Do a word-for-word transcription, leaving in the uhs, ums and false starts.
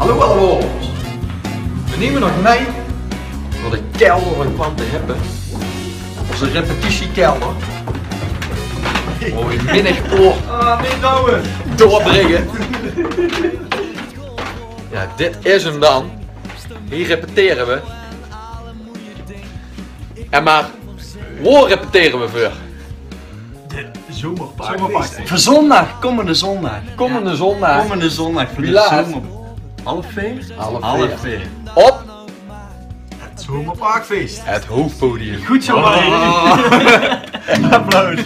Hallo allemaol. Veer numme nog mei nao de kelder vaan Quante Hippe. Oze repetitiekelder. Boe veer minnig oor doorbringe. Jao, dit is 'm daan. Hei repetere veer. En meh, boe repetere veer veur? Zomerparkfeest. Veur zoondag, koumende zoondag. Koumende zoondag. Koumende zoondag veur de zomer. Half veer? Half veer. Op 't Zomerparkfeest. 't Hoofpodium. Good zoe, Marie. Applaus.